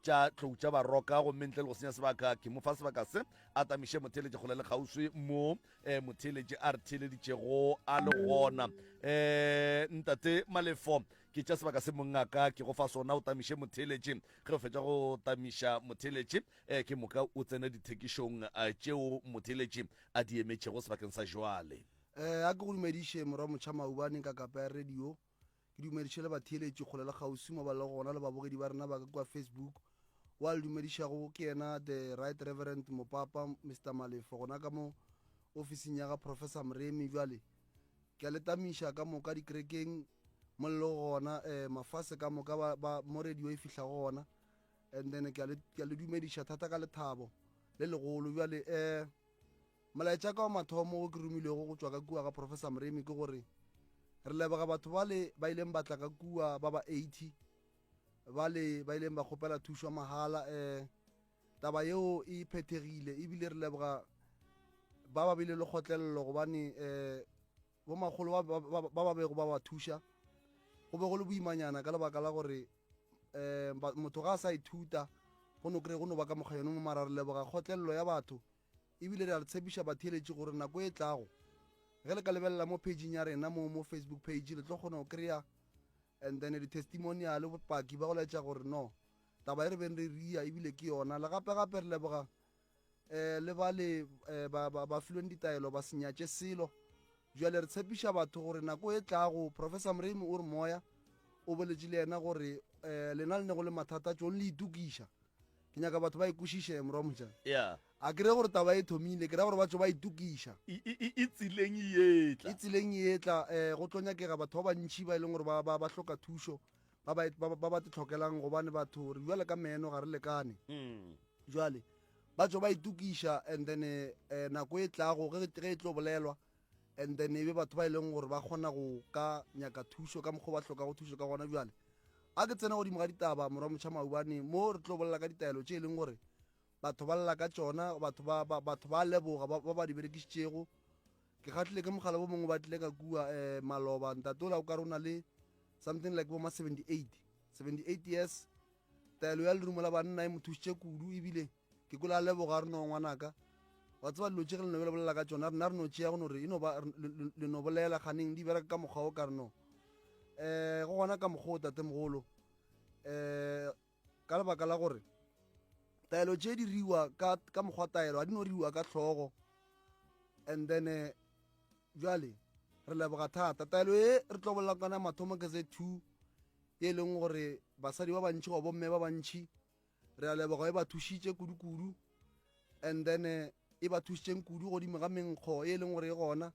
tša Tlou tša Baroka, gomme ntle le go senya sebaka ke mo fa sebaka se a tamiše motheeletši kgole le kgauswi mo eh, motheeletši a re theeleditšego a le gona. Eh, ntate Malefo, ke tša sebaka se mongaka ke go fa sona o tamiše motheeletši. Ge o fetša go tamiša motheeletši, eh, ke moka o tsene dithekišong eh, tšeo motheeletši a di emetšego sebakeng sa jwale. Eh, a ke go dumediše morwa motšha maubane ka kapa ya radio. Ke dumediše le batheeletši kgole le kgauswi mo ba lego gona le babogedi ba rena ba ka kua Facebook. Wa le dumedišago ke yena The Right Reverend Mopapa Mister Malefo gona ka mo ofising ya ga Professor Moremi. Bjale ke a le tamiša ka moka dikerekeng mo le lego gona, eh, mafase ka moka ba, ba, mo radio e fihlago gona. And then ke a le, ke a le dumediša thata ka lethabo le legolo. Bjale eh, Molaetša ka wa mathomo wo ke romilwego go tšwa ka kua ga Professor Moremi ke gore re leboga batho bale ba ileng ba tla ka kua ba ba 80 bale ba ileng ba kgopela thušo mahala. Um taba yeo e phethegile ebile re leboga ba ba bile le kgotlelelo gobane um bomakgolo ba ba ba bego ba ba thuša go be go le boimanyana ka lebaka la gore um motho ga a sa ithuta go no kry go no ba ka mokgwa yone mo mara re leboga kgotlelelo ya batho. Ebile re a le tshepiša batheeletši gore nako e tlago ge le ka lebelela mo pageng ya rena mo mo Facebook page le tlo kgona go kry-a and then di-testimonial bopaki ba go laetša gore no taba e re beng re ria ebile ke yona. Le gape gape re leboga um le ba le um ba, ba, ba filweng ditaelo ba se nyatše selo. Bjale re tshepiša batho gore nako e tlago Professor Moremi o re moya o boletše le yena gore um lena le ne go le mathata tšong le itokiša. Ke nyaka batho ba e kwešiše morwa motšana. Yeah. A ke re gore taba e thomile, ke ra gore batho ba itokiša. E, e, e, e tseleng e etla. E tseleng e etla, eh, go tlo nyakega batho ba bantši ba e leng gore ba, ba, ba hloka thušo, ba ba, ba, ba ba te hlokelang, gobane batho re bjale ka meno ga re lekane. Mm. Jwale ba tšo ba itokiša and then eh, eh, nako e tlago ge, ge e tlo bolelwa and then e be batho ba e leng gore ba kgona go ka nyaka thušo ka mokgwa ba hlokago thušo ka gona. Bjale a ke tsena godimo ga ditaba morwa motšha maubane mo re tlo bolela ka ditaelo tše e leng gore batho ba lla ka tšona, batho ba, ba, batho ba leboga ba, ba ba di berekišitšego. Ke kgahlile ke mogala bo mongwe ba tlile ka kua eh, maloba ntate ola o ka re o na le something like bo ma 78 78 years. Taelo ya lerumo la banna e mo thušitše kudu ebile ke kwele a leboga a re no ngwanaka wa tseba dilo tše ge le no be le bolela ka tšona rena re no tšea go no re e no ba le no bolela kganeng di bereka ka mokgwa o ka re no um go gona ka mokgwa o tatemogolo um ka lebaka la gore taelo tše di riwa ka, ka mokgwa taelo ga di no riwa ka hlogo and then eh, bjale re leboga thata taelo e re tlo bolela kana mathomo ke z2 e leng gore basadi ba bantši goba bomme ba bantši re a leboga e ba thušitše kudu-kudu and then eh, e ba thušitšeng kudu godimo ga menkgo e leng gore e gona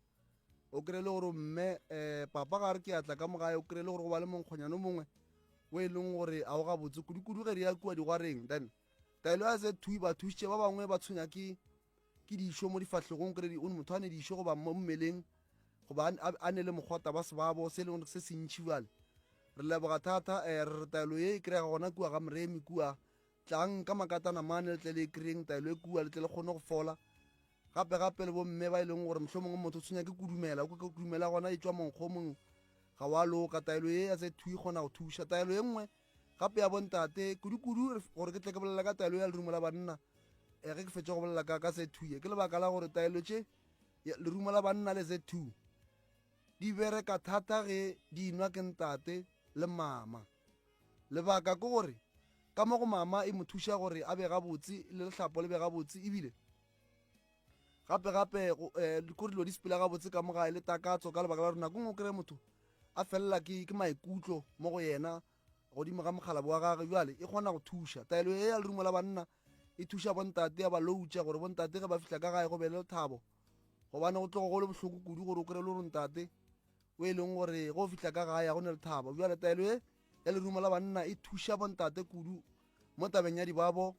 o kry-e le gore mme um papa ga re ke atla ka mogae o kry-e le gore go ba le monkgonyane o mongwe o e leng gore a o gabotse kudu-kudu ge re ya kua digwareng. Then taelo ya z2 ba thušitše ba bangwe ba tshwenya ke ke dišo mo difahlegong kry o motho a ne dišo goba mo mmeleng goba a ne le mokgwata ba sebabo se e leng se sentšhi. Bjale re leboga thata um re re taelo ye e kry-ega gona kua ga Moremi kua tlang ka makatana mane le tle le e kry-eng taelo e kua le tle le kgone go fola. Gape gape le bomme ba e leng gore mohlomongwe motho o tshwenya ke kudumela, o ke kudumela gona e tšwa monkgo o mongwe ga wa loka. Taelo ye ya Z2 e kgona go thuša. Taelo e nngwe gape ya bontate kudu-kudu gore ke tle ke bolela ka taelo ya lerumo la banna eh, ge ke fetša go bolela ka ka Z2 ye ke lebaka la gore taelo tše lerumo la banna le Z2 di bereka thata ge di nwa ke ntate le mama. Lebaka ke gore ka mo go mama e mo thuša gore a be gabotse le lehlapo le be gabotse ebile gape gape eh, kore dilo di sepela gabotse ka mo gae le takatso ka lebaka la gore nako nngwe o kry motho a felela ke, ke maikutlo mo go yena godimo ga mokgalabo wa gage. Bjale e kgona go thuša taelo e ya lerumo la banna e thuša bontate ya ba loutša gore bontate ge ba fihla ka gae go be le lethabo gobane go tlogo go le bohloko kudu gore o kry le gore ntate o e leng gore go fihla ka gae ga go ne lethabo. Bjale taelo e ya lerumo la banna e thuša bontate kudu mo tabeng ya dibabo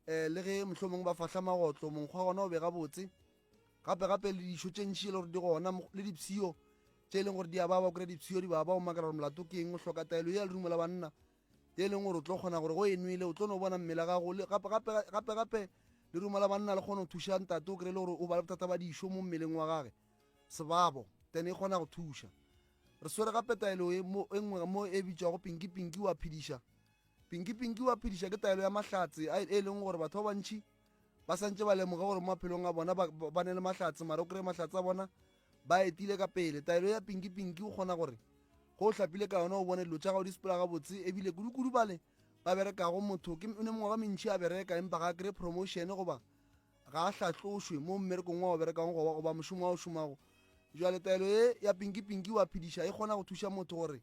um le ge mohlomongwe ba fahla magotlo monkgwa gona o be gabotse. Gape gape le dišo tše ntši e le gore di gona le dipshio tše e leng gore di a baba, o kry dipshio di baba o makala gore molato ke eng. O hloka taelo ye ya lerumo la banna ye e leng gore o tlo kgona gore go e nwele o tlo no bona mmele gago. Gape gape gape gape lerumo la banna le kgona go thuša ntate o kry le gore o ba le bothata ba dišo mo mmeleng wa gage sebabo then e kgona go thuša. Re swere gape taelo e nngwe mo e bitšwago pinki pinki wa phediša. Pinki Pinki wa phediša ke taelo ya mahlatse a e leng gore batho ba bantši ba santše ba lemoga gore mo maphelong a bona ba, ba ne le mahlatse mara o kry mahlatse a bona ba etile ka pele. Taelo ya Pinki Pinki o kgona gore go o hlapile ka yona o bone dilo tša gago di sepela gabotse ebile kudu-kudu bale ba berekago motho ke o ne mengwaga mentši a bereka empa ga a kry promotion goba ga a hlatlošwe mo mmerekong wa o berekang goba goba mošomo wa o šomago. Jwale taelo ye ya Pinki Pinki wa phediša e kgona go thuša motho gore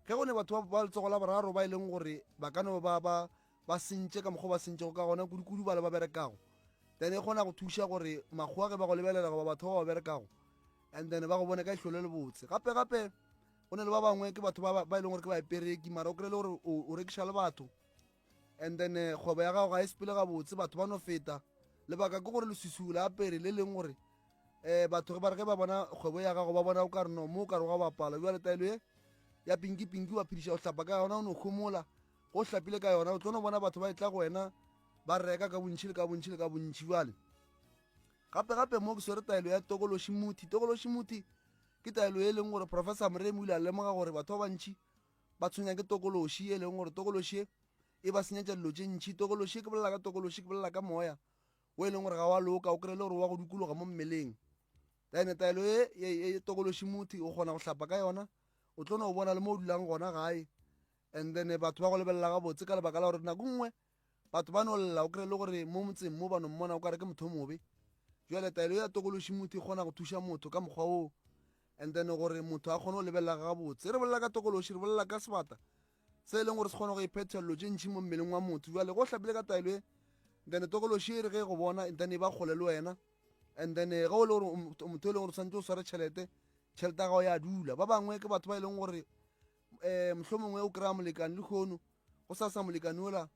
ge go ne batho ba letsogo la boraro ba e leng gore ba ka no ba ba ba sentše ka mokgwa ba sentšego ka gona kudu-kudu ba le ba berekago, then e kgona go thuša gore makgowa ge ba go lebelela goba batho ba ba berekago and then ba go bone ka ihlo le lebotse. Gape gape go ne le ba bangwe ke batho ba ba e leng gore ke baepereki mara o kry-e le gore o rekiša le batho and then eh, kgwebo ya gago ga e sepele gabotse batho ba no feta lebaka ke gore leswiswi la apere le leng gore um batho ge ba re ge ba bona kgwebo ya gago ba bona o ka re no mo o ka re wa bapala jale taelo ye ya pinki pinki wa phediša o hlapa ka yona o no homola go hlapile ka yona o tlo no bona batho ba etla go wena ba reka ka bontšhi le ka bontšhi le ka bontšhi jale gape gape mo ke swere taelo ya tokološi muthi tokološi muthi ke taelo e leng gore professor moremi o ile a lemoga gore batho ba bantšhi ba tshwenya ke tokološi e leng gore tokološi e ba senyetša dilo tše ntšhi tokološi ke bolela ka tokološi ke bolela ka moya o e leng gore ga wa loka o kry-e le gore wa go dikologa mo mmeleng then taelo e e tokološi muthi o kgona go hlapa ka yona o tlo no bona le mo o dulang gona gae and then batho ba go lebelela gabotse ka lebaka la gore nako nngwe batho ba no lla o kry-e le gore mo motseng mo ba no mmona o kare ke motho mobe jale taelo ya tokološi motho e kgona go thuša motho ka mokgwa oo and then gore motho a kgone go lebelela gabotse re bolela ka tokološi re bolela ka sebata se e leng gore se kgone go iphetha dilo tše ntšhi mo mmeleng wa motho jale go hlapile ka taelo e then tokološi e re ge go bona and then e ba kgole le wena and then ge o le gore motho e leng gore o tshwanetse o sware tšhelete tšhelete ya gago ya dula ba bangwe ke batho ba e leng gore um mohlomongwe o kry-a molekane lehono go sa sa molekane ola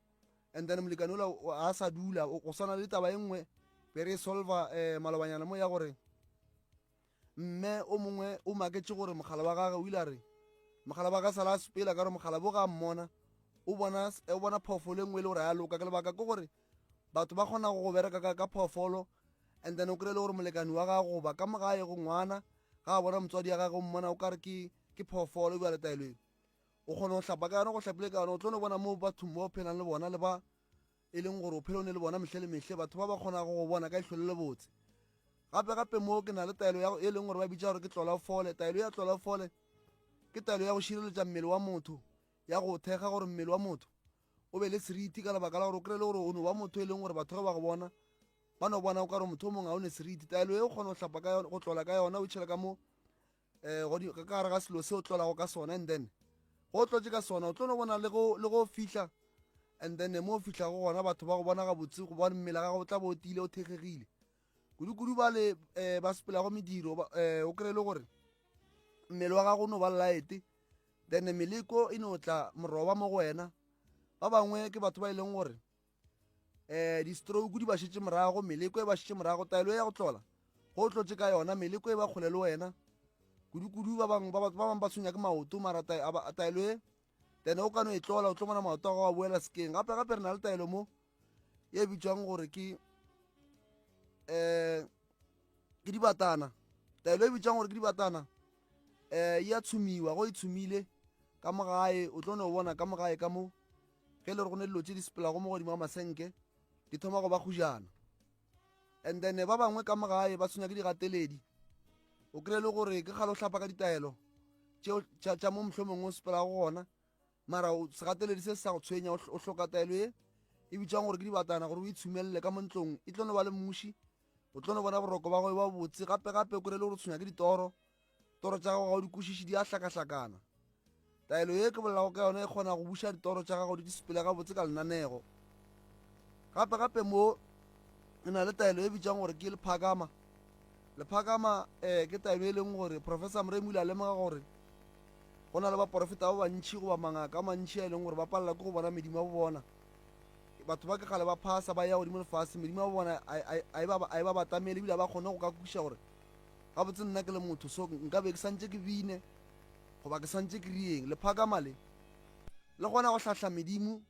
and then molekane ola a sa dula go swana le taba e nngwe be re e solva um malobanyana mo ya gore mme o mongwe o maketše gore mogala wa gage o ile a re mogala wa gage sala a sepela ka gore mogala bo ga mmona o bona o bona phoofolo e nngwe e le gore ya loka ka lebaka ke gore batho ba kgona go bereka ka, ka phoofolo and then o kry-e le gore molekane wa gago goba ka mogae go ngwana ga a bona motswadi ya gage o mmona o kare ke ke phoofolo bjale taelo e o kgona go hlapa ka yona go hlapile ka yona o tlo no bona mo bathong ba o phelang le bona le ba e leng gore o phele o ne le bona mehle le mehle batho ba ba kgonago go bona ka ihlo le lebotse gape gape mo ke na le taelo ya e leng gore ba bitša gore ke tlola fole taelo ya tlola fole ke taelo ya go šireletša mmele wa motho ya go thekga gore mmele wa motho o be le seriti ka lebaka la gore o kry-e le gore o no ba motho e leng gore batho ge ba go bona ba no bona o ka re motho o mongwe ga o ne seriti taelo e o kgona go hlapa ka yona go tlola ka yona o itšhela ka mo um ka gare ga selo se o tlolago ka sona and then go o tlotse ka sona o tlo no bona le go fihla and then mo o fihlago gona batho ba go bona gabotse gobane mmele ga gago o tla bo o tiile o thekgegile kudu-kudu ba le um ba sepelago mediro um o kry-e le gore mmele wa gago o no ba light then meleko e no tla moroba mo go wena ba bangwe ke batho ba e leng gore um di-stroke di ba šetše morago meleko e ba šetše morago taelo ya go tlola go o tlotše ka yona meleko e ba kgole le wena kudu-kudu ba bangwe ba bangwe ba tshwenya ke maoto mara taelo e then o ka no e tlola o tlo bona maoto a gago a boela sekeng gape gape re na le taelo mo ye bitswang gore ke um ke dibatana taelo e bitswang gore ke dibatana um ya tshumiwa go e tshumile ka mo gae o tlo no bona ka mo gae ka mo ge e le gore go ne dilo tse di sepelago mo godimo ga masenke di thoma go ba kgujana and then ba bangwe ka mo gae ba tshwenya ke digateledi o kry-e le gore ke kgale o hlapa ka ditaelo tša mo mohlomongwe o sepelago gona mara segateledi se se sa go tshwenya o hloka taelo e e bitswang gore ke dibatana gore o itshumelele ka mo ntlong e tlo no ba le mmuši o tlo no bona boroko ba go ba botse gape gape o kry-e le gore o tshwenya ke ditoro toro tša gago ga o di kwešiše di a hlakahlakana taelo ye ke bolelago ka yona e kgona go buša ditoro tša gago di sepele gabotse ka lenanego gape gape mo e na le taelo e bitswang gore ke lephakama lephakama um ke taelo e leng gore professor moremi o ile a lemoga gore go na le baporofeta ba bantšhi goba mangaka a mantšhi a e leng gore ba palela ke go bona medimo ya bo bona batho ba ke gale ba phasa ba ya godimo lefase medimo ya bo bona a e ba batamele ebile ba kgone go ka kwešiša gore gabotse nna ke le motho so nka be ke santse ke bine goba ke santse ke rieng lephakama le le kgona go hlahla medimo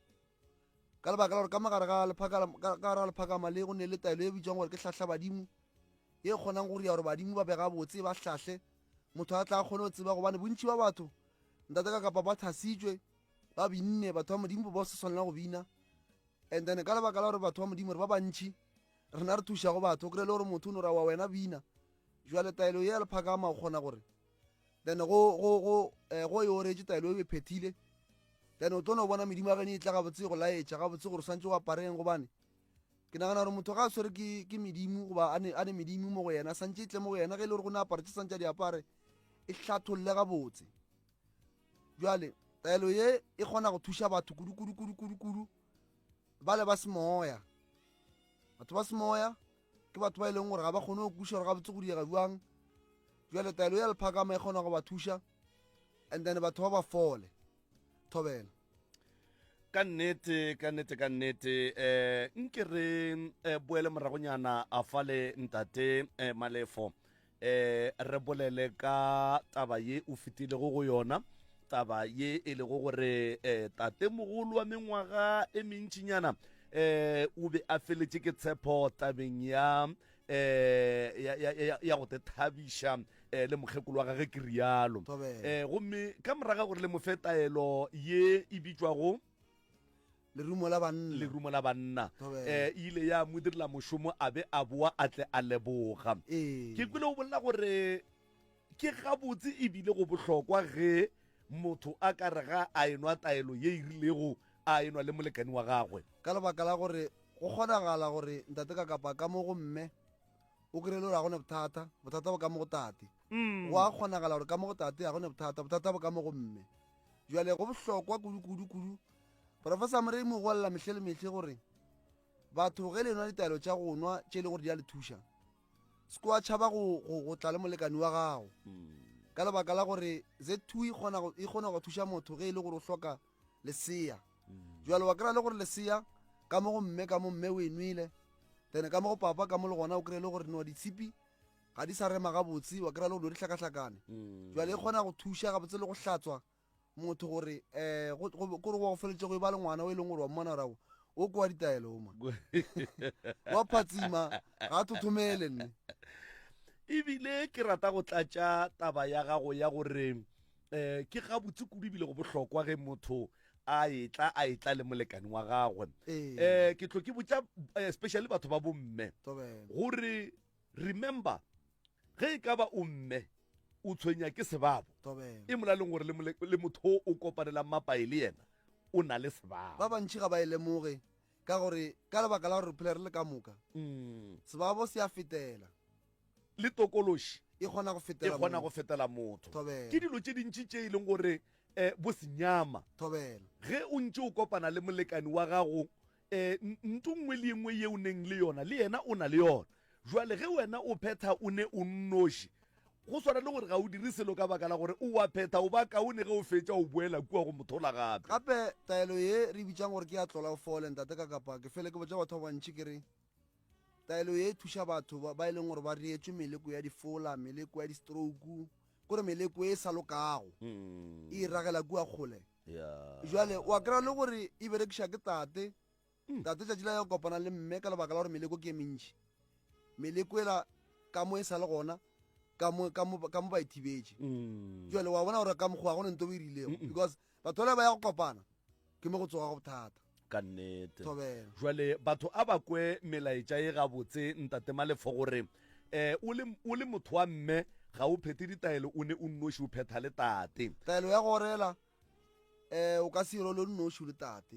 ka lebaka la gore ka mogare ga ga lephakama le go ne le taelo e bitswang gore ke hlahla badimo ye kgonang go ria gore badimo ba be gabotse ba hlahle motho a tla kgone go tseba gobane bontši ba batho ntate ka kapa ba thasitšwe. Ba binne, batho ba Modimo ba se swanela go bina. And then ka lebaka la gore batho ba Modimo re ba bantši, rena re thušago batho, o kry-e le gore motho o no ra wa wena bina. Jwale taelo ye ya lephakama o kgona gore then go go go eh, go e oretše taelo e o e phethile, then o tlo no bona medimo ya geno e tla gabotse go laetša gabotse gore o swantše o apareng. Gobane ke nagana gore motho ga a swere ke ke medimo goba a ne a ne medimo mo go yena, santše e tle mo go yena. Ge e le gore go ne aparo tše santše a di apare, e hlatholle gabotse. Bjale taelo ye e kgona go thuša batho kudu kudu kudu kudu kudu bale ba semoya. Batho ba semoya ke batho ba e leng gore ga ba kgone go kwešiša gore gabotse go diega bjang. Bjale taelo ya lephakama e kgona go ba thuša, and then batho ba ba fole. Thobela. Ka nnete, ka nnete, ka nnete. Eh, nke re eh, boele moragonyana a fale ntate eh, Malefo. Eh, re bolele ka taba ye o fetilego go yona, taba ye e lego gore eh, tate mogolo wa mengwaga e mentšinyana eh, o be a feletše ke tshepo tabeng ya eh, ya, ya, ya, ya go te thabiša eh, le mokgekolo wa gage ke rialo. Thobela. Eh, gomme ka moraga gore le mo fe taelo ye e bitšwago Lerumo la banna. Lerumo la banna. Thobela. Eh, e ile ya mo direla mošomo a be a boa a tle a leboga. Ee. Ke kwele o bolela gore ke gabotse ebile go bohlokwa ge motho a ka re ga a enwa taelo ye e rilego a enwa le molekani wa gagwe. Ka lebaka la gore go kgonagala gore ntate ka kapa ka mo go mme o kry-e le gore ga go ne bothata, bothata bo ka mo go tate. Go a kgonagala gore ka mo go tate ga go ne bothata, bothata bo ka mo go mme. Bjale go bohlokwa kudu kudu kudu. Professor Morei mo golela mehle le mehle gore batho ge le nwa ditaelo tša go nwa tše e le gore di a le thuša, se ke wa tšhaba go, go, go tla le molekani wa gago. Ka lebaka la gore Z2 e kgona go, e kgona go thuša motho ge e le gore o hloka lesea. Jwale wa kry-a le gore lesea ka mo go mme, ka mo mme o e nwele, then ka mo go papa ka mo le gona o kry-e le gore no ditshipi ga di sa rema gabotse, wa kry-a le gore di hlakahlakane. Jwale e kgona go thuša gabotse le go hlatswa motho gore um kore go feletše go e ba le ngwana o e leng gore wa mmona gore o kwa ditaelo oma wa phatsima ga a thothomele nne. Ebile ke rata go tlatša taba ya gago ya gore um ke gabotse kudu ebile go bohlokwa ge motho a etla a etla le molekane wa gagwe. Ee. Um ke tlo ke botša especially batho ba bomme Thobela. gore remember ge e ka ba o mme o tshwenya ke sebabo, Thobela. e molaleng gore le mole-, le motho o o kopanelang mapae le yena o na le sebabo. Ba bantši ga ba e lemoge ka gore ka lebaka la gore re phela re le ka moka, sebabo se a fetela. Le tokološi e kgona go fetela e kgona motho. go fetela motho. Thobela. Ke dilo tše dintši tše e leng gore um bo senyama. Thobela. Ge o ntše o kopana le molekani wa gago, um nto nngwe le nngwe ye o neng le yona le yena o na le yona. Jwale ge wena o phetha o ne o nnoši, go swana le gore ga o dire selo ka baka la gore o wa phetha, o ba kaone ge o fetša o boela kua go mothola gape. Gape taelo ye re e bitšang gore ke ya tlola o fole, ntate ka kapa ke fele ke botša batho ba bantši ke re taelo ye e thuša batho ba, ba e leng gore ba reetšwe meleko ya difola, meleko ya di-stroke, kore meleko e sa lokago e ragela kua kgole. Jwale wa kry-a le gore e berekiša ke tate, tate tšatši la ya go kopana le mme ka lebaka la gore meleko ke e mentši. Meleko ela ka mo e sa le gona, ka mo, ka mo, ka mo ba e thibetše. Jwale wa bona gore ka mokgwa ga go ne nto o e rilego, because batho bale ba ya go kopana ke mo go tsogago bothata. Ka nnete. Thobela. Jwale batho a ba kwe melaetša e gabotse ntate Malefo gore eh o le, o le motho wa mme ga o phethe ditaelo o ne o nnoši o phetha le tate. Taelo ya go orela eh o ka se irole o nnoši o le tate.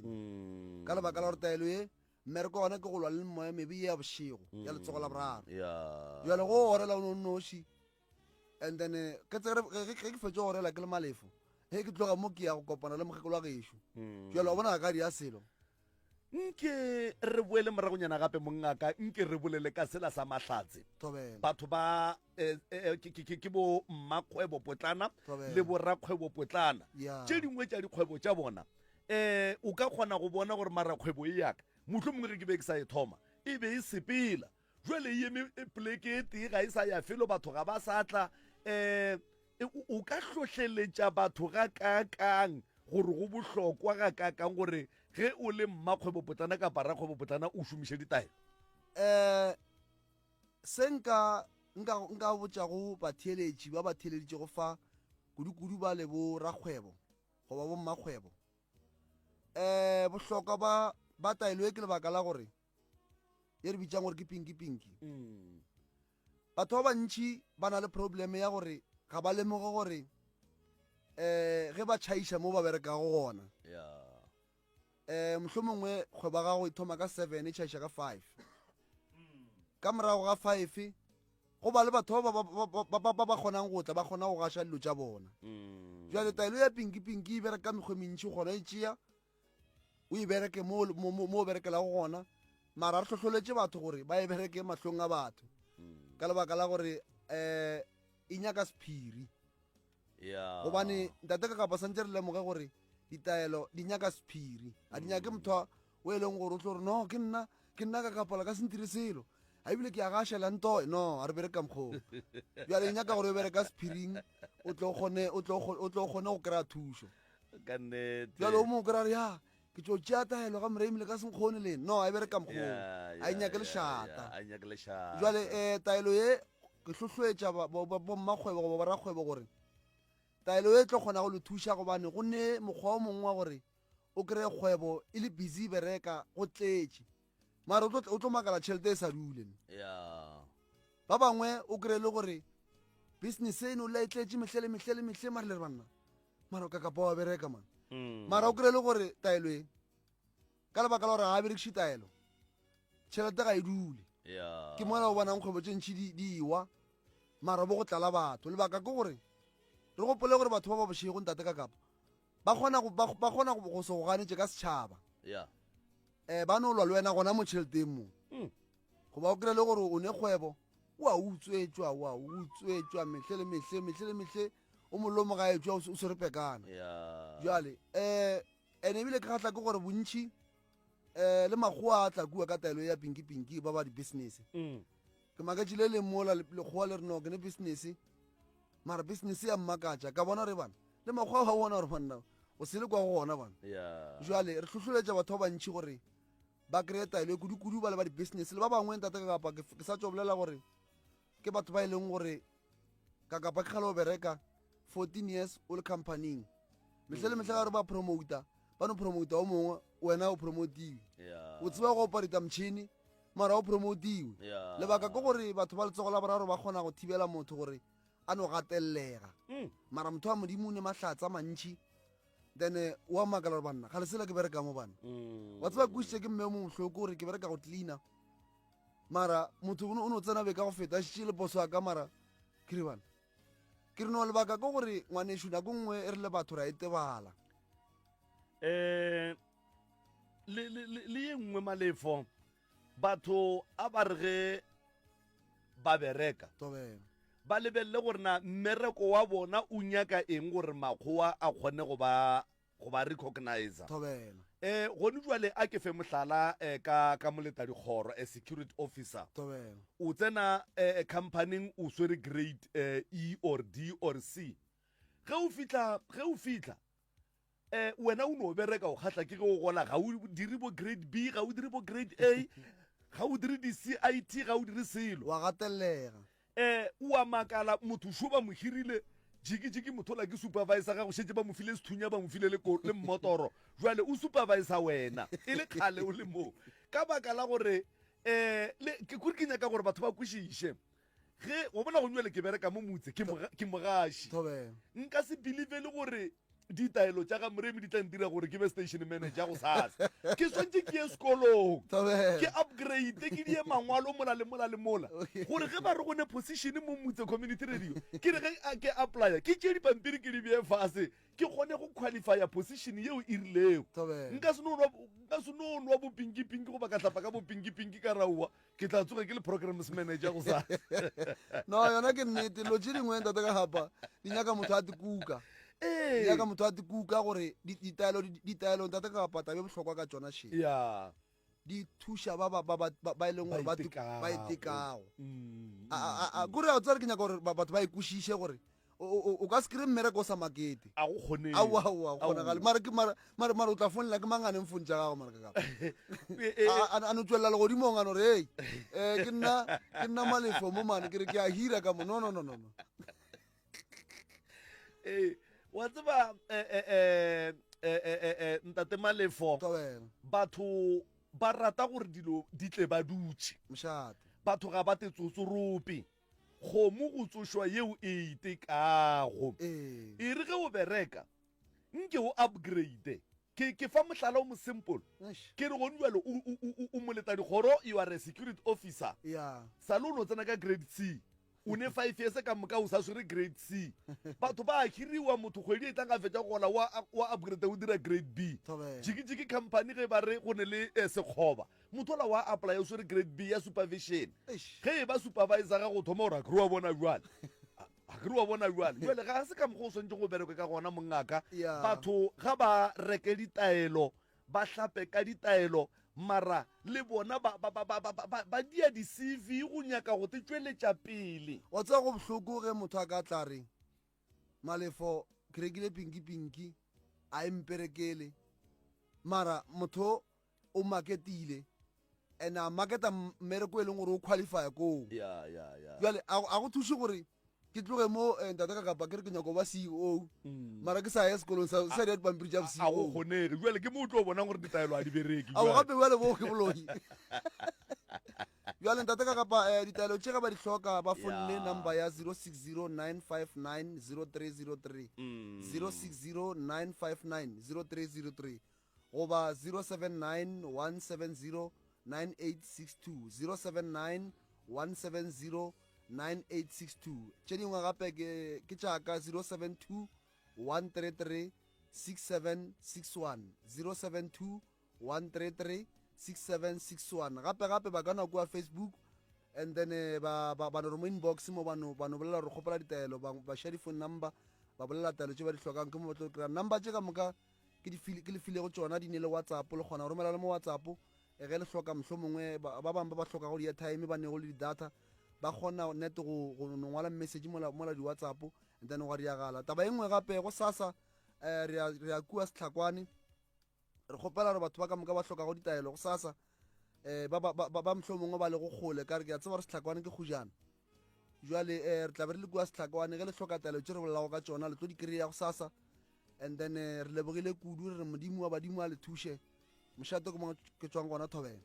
Ka lebaka la gore taelo ye mmereko wa gona ke go lwa le moya mebe ye ya bošego ya letsogo la boraro. Jwale go orela o ne o nnoši, and then ke tsere ge ke fetše go orela ke le Malefo, ge ke tloga mo ke ya go kopana le mokgekolo wa gešo. Jwale wa bona ga ka dia selo. Nke re boele moragonyana gape mongaka, nke re bolele ka sela sa Mahlatse. Thobela. Batho ba eh, eh, ke, ke, ke bo mmakgwebo potlana Thobela. le borakgwebo potlana. Yeah. Tše dingwe tša dikgwebo tša bona eh o ka kgona go bona gore mara kgwebo e yaka mohlomongwe ge ke be ke sa e thoma e be e sepela, jwale e eme poleke e tee ga e sa ya felo, batho ga ba sa tla. Um o ka hlohleletša batho ga kaakang gore go bohlokwa ga kaakang gore ge o le mmakgwebo potlana kapa rakgwebo potlana o šomiše ditaelo? Um se nka nka nka botšago batheeletši ba ba theeleditšego fa, kudu-kudu ba le bo rakgwebo goba bo mmakgwebo. Um bohlokwa ba ba taelo e ke lebaka la gore ye re bitsang gore ke pinki pinki. Batho ba bantši ba na le probleme ya gore ga ba lemoge gore um ge ba tšhaiša mo ba berekago gona. Um mohlomongwe kgwebo ya gago e thoma ka 7 e tšhaiša ka 5. Ka morago ga 5 go ba le batho ba ba ba ba kgonang go tla ba kgona go gaša dilo tša bona. Jwale taelo ya pinki pinki e bereka ka mekgwa e mentši, o kgona e tšea o e bereke mo mo o berekelago gona, mara re hlohloletše batho gore ba e bereke mahlong a batho ka lebaka la gore um e nyaka sephiri. Gobane ntate ka kapa santse re lemoge gore ditaelo di nyaka sephiri, a di nyake motho o e leng gore o tlo re no ke nna ke nna ka kapola ka sentire selo a ebile ke a gašela ntoe no a re bereka mokgoo. Bjale e nyaka gore o bereka sephiring o tlo kgone o tlo o tlo kgone go kry-a thušo. Ka nnete. Bjale o mongwe o kry-a re ya ke tlo tšea taelo ga moreimile ka senkgone le no a e bereka mokgoo, a e nyake lešata. A e nyake lešata. Jwale um taelo ye ke hlohloetša bommakgwebo goba borakgwebo gore taelo e tlo kgona go le thuša, gobane go ne mokgwa o mongwe wa gore o kry-e kgwebo e le busy e bereka go tletše, mara o tlo makala tšhelete e sa dule. Ba bangwe o kry-e le gore business e no la e tletše mehle le mehle le mehle, mare le re banna mara ka kapa wa bereka man. Mara o kry-e le gore taelo e ka lebaka la gore ga a berekiše taelo, tšhelete ga e dule. Ke mola o bonang kgwebo tše ntši di ewa, mara bo go tlala batho. Lebaka ke gore re gopole gore batho ba ba bošego ntate ka kapa ba kgona go ba kgona go se go ganetše ka setšhaba. Ba no lwa le wena gona mo tšheleteng mo. Goba o kry-e le gore o ne kgwebo o a utswetšwa, o a utswetšwa mehle le mehle, mehle le mehle, o molomo ga etšwa o swere pekana. Jwale ene ebile ke kgatla ke gore bontši le makgowa a tla kua ka taelo ya pinki pinki ba ba di-business. Ke makatše le leng mola lekgowa le re no ke ne business, mara business ya mmakatša ka bona re bana le makgowa ba bona gore banna o sele kwa go gona bana. Jwale re hlohloletša batho ba bantši gore ba kry-e taelo e kudu-kudu ba le ba di-business le ba bangwe ntate ka kapa ke sa tšo bolela gore ke batho ba e leng gore ka kapa ke kgale o bereka 14 years o le companying, mehle le mehle ga re ba promota ba no promota o mongwe, wena o promotiwe. O tseba go operata motšhini mara o promotiwe. Lebaka ke gore batho ba letsogo la boraro ba kgona go thibela motho gore a no gatellega. Mara motho wa modimo o ne mahlatsa mantši, then wa makala gore banna ga lesela ke bereka mo bana. Wa tseba kwešiše ke mme o mongwe bohloko gore ke bereka go cleaner, mara motho o no tsena be ka go feta a šitše le poso ya ka, mara ke re bana ke re no lebaka ke gore ngwanešu nako nngwe e re le batho ra e tebala. Le ye nngwe malefo batho a ba re ge ba bereka ba lebelele gore na mmereko wa bona o nyaka eng gore makgowa a kgone go ba go ba recognizer. Gone jwale a ke fe mohlala ka ka moletadikgoro, a security officer. O tsena companyng o swere grade E or D or C. Ge o fihla, ge o fihla wena o no bereka o kgahla ke ge o gola, ga o dire bo grade B, ga o dire bo grade A, ga o dire di-CIT, ga o dire selo. Wa gatellega. O a makala, motho šo ba mo hirile jiki-jiki, motho ola ke supervisor ga go šetše ba mo file sethunya, ba mo file le le mmotoro, jwale o supervisor wena e le kgale o le moo ka baka la gore le ke kore ke nyaka gore batho ba kwešiše ge go bona go jwale ke bereka mo motse ke ke mogaši, nka se believe le gore ditaelo tša ga Moremi di tla ntira gore ke be station manager go sasa. Ke swantše ke ye sekolong, ke upgrade, ke die mangwalo mola le mola le mola, gore ge ba re go ne position mo Motse Community Radio, ke re ge ke applya ke tšee dipampiri ke di bee fase, ke kgone go qualifya position yeo e rilego. Nka se no nwa, nka se no nwa bopinki-pinki goba ka hlapa ka bopinki-pinki ka raowa ke tla tsoga ke le programs manager go sa. No yona ke nnete, dilo tše dingwe ntate ka gapa di nyaka motho a tikuka. Di nyaka motho a tikuka gore ditaelo, ditaelo ntate ka gapa taba e bohlokwa ka tšona she. Di thuša ba ba ba ba ba e leng gore ba ba itekago. A kore a tsare ke nyaka gore batho ba e kwešiše gore o ka se kry-e mmereko o sa makete. A go kgonege. Aowa, aowa, go kgonagale. Mara ke, mara, mara, mara o tla founela ke mang a neng phone tša gago mara ka kapa? A, a, a no tšwelela legodimong a no re, hey, eh, ke nna, ke nna Malefo mo mane, ke re ke a hira ka mo. No, no, no, no, no. Ee, wa tseba, eh, eh, eh, Eh, eh, eh, eh, Ntate Malefo, Thobela. batho ba rata gore dilo di tle ba dutše. Mošate. Batho ga ba te tsotsorope. Kgomo go tsošwa yeo e itekago. Ee. E re ge o bereka, nke o upgrade. Ke, ke fa mohlala o mo simple. Eish. Ke re gone bjalo o, o, o, o moletadikgoro, you are a security officer. Ya. Sale o no tsena ka grade C. O ne 5 years ka moka o sa swere grade C. Batho ba a hiriwa motho kgwedi e tlang a fetša go gola wa, wa upgrade o dira grade B. Thobela. Jiki-jiki company ge ba re go ne le eh, sekgoba. Motho ola wa apply o swere grade B ya supervision. Eish. Ge e ba supervisor ga go thoma gore a kere wa bona bjale. A kere wa bona bjale. Bjale ga se ka mokgwa o swanetše go bereke ka gona mongaka. Yeah. Batho ga ba reke ditaelo, ba hlape ka ditaelo, mara le bona ba, ba, ba, ba, ba, ba, ba dia di-CV go nyaka go te tšweletša pele. Wa tseba go bohloko ge motho a ka tla re, Malefo, ke rekile pinki-pinki, a e mperekele. Mara motho o marketile and a marketa mmereko e leng gore o qualifya koo. Ya, ya, ya. Jwale a go thuše gore ke tloge mo eh, ntate ka kapa ke re ke nyako ba CEO mara ke sa ya sekolong sa sa dira dipampiri tša A go CEO. kgonege. Jwale ke mo o tlo bonang gore ditaelo a di bereke. Ao jwale. gape bjale bo ke boloi. Bjale ntate ka kapa eh, ditaelo tše ga ba di hloka ba fonne Ya. number ya 0609590303. 0609590303 goba 0791709862, 0791709862. Tše dingwe gape ke ke tša ka 0721336761, 0721336761. Gape gape ba ka nwa kua Facebook and then eh, ba ba ba no re mo inbox mo ba no ba no bolela gore kgopela ditaelo, ba ba share di-phone number, ba bolela taelo tše ba di hlokang, ke mo ba tlo kry-a number tše ka moka ke di file, ke le filego tšona di ne le WhatsApp, le kgona go romela le mo WhatsApp eh, ge le hloka mohlomongwe ba ba bangwe ba ba hlokago di-airtime ba nego le di-data ba kgona net go go no ngwala message mola mola di-WhatsApp and then gwa diagala. Taba e nngwe gape go sasa eh, re ya re ya kua Sehlakwane, re kgopela gore batho ba ka moka ba hlokago ditaelo go sasa eh, ba ba ba ba mohlomongwe ba lego kgole ka re ke a tseba gore Sehlakwane ke kgojana. Jwale eh, re tla be re le kua Sehlakwane, ge le hloka taelo tše re bolelago ka tšona le tlo di kry-a go sasa. And then eh, re lebogile kudu, re re Modimo wa badimo a le thuše. Mošate ke mo ke tšwang gona Thobela.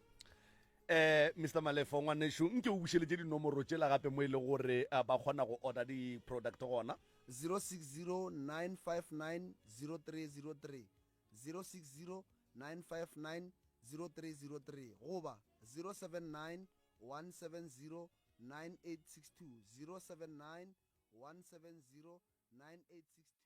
Eh, Mr Malefo ngwanešu, nke o bušeletše dinomoro tšela gape mo e le gore eh, ba kgona go order di-product gona. 0609590303, 0609590303 goba 0791709862, 0791709862.